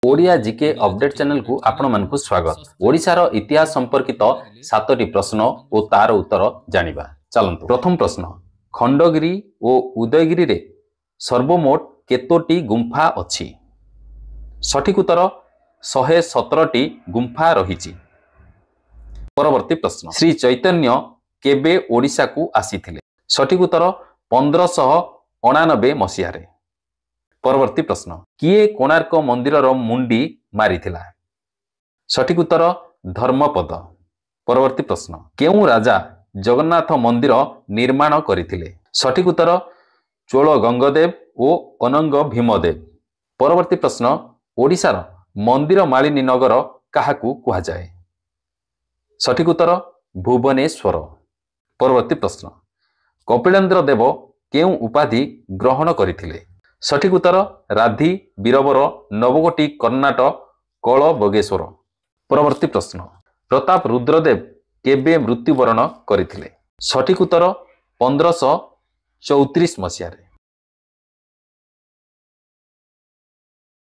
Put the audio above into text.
Odia GK update ଚ୍ୟାନେଲକୁ ଆପଣମାନଙ୍କୁ ସ୍ୱାଗତ। ଓଡ଼ିଶାର ଇତିହାସ ସମ୍ପର୍କିତ 7ଟି ପ୍ରଶ୍ନ ଓ ତାର ଉତ୍ତର ଜାଣିବା। ଚାଲନ୍ତୁ। ପ୍ରଥମ ପ୍ରଶ୍ନ, ଖଣ୍ଡଗିରି ଓ ଉଦୟଗିରିରେ ସର୍ବମୋଟ କେତୋଟି ଗୁମ୍ଫା ଅଛି? ସଠିକ ଉତ୍ତର, 117ଟି ଗୁମ୍ଫା ରହିଛି। ପରବର୍ତ୍ତୀ ପ୍ରଶ୍ନ, ଶ୍ରୀ ଚୈତନ୍ୟ କେବେ ଓଡ଼ିଶାକୁ ଆସିଥିଲେ? ସଠିକ ଉତ୍ତର, 1589 ମସିହାରେ। ପରବର୍ତ୍ତୀ ପ୍ରଶ୍ନ, କିଏ କୋଣାର୍କ ମନ୍ଦିରର ମୁଣ୍ଡି ମାରିଥିଲା? ସଠିକ ଉତ୍ତର, ଧର୍ମପଦ। ପରବର୍ତ୍ତୀ ପ୍ରଶ୍ନ, କେଉଁ ରାଜା ଜଗନ୍ନାଥ ମନ୍ଦିର ନିର୍ମାଣ କରିଥିଲେ? ସଠିକ ଉତ୍ତର, ଚୋଳ ଗଙ୍ଗଦେବ ଓ ଅନଙ୍ଗ ଭୀମଦେବ। ପରବର୍ତ୍ତୀ ପ୍ରଶ୍ନ, ଓଡ଼ିଶାର ମନ୍ଦିର ମାଳିନୀ ନଗର କାହାକୁ କୁହାଯାଏ? ସଠିକ ଉତ୍ତର, ଭୁବନେଶ୍ୱର। ପରବର୍ତ୍ତୀ ପ୍ରଶ୍ନ, କପିଳେନ୍ଦ୍ର ଦେବ କେଉଁ ଉପାଧି ଗ୍ରହଣ କରିଥିଲେ? ସଠିକ ଉତ୍ତର, ରାଧି ବୀରବର ନବକୋଟି କର୍ଣ୍ଣାଟ କଳ ବଗେଶ୍ୱର। ପରବର୍ତ୍ତୀ ପ୍ରଶ୍ନ, ପ୍ରତାପ ରୁଦ୍ରଦେବ କେବେ ମୃତ୍ୟୁବରଣ କରିଥିଲେ? ସଠିକ ଉତ୍ତର, 1534 ମସିହାରେ।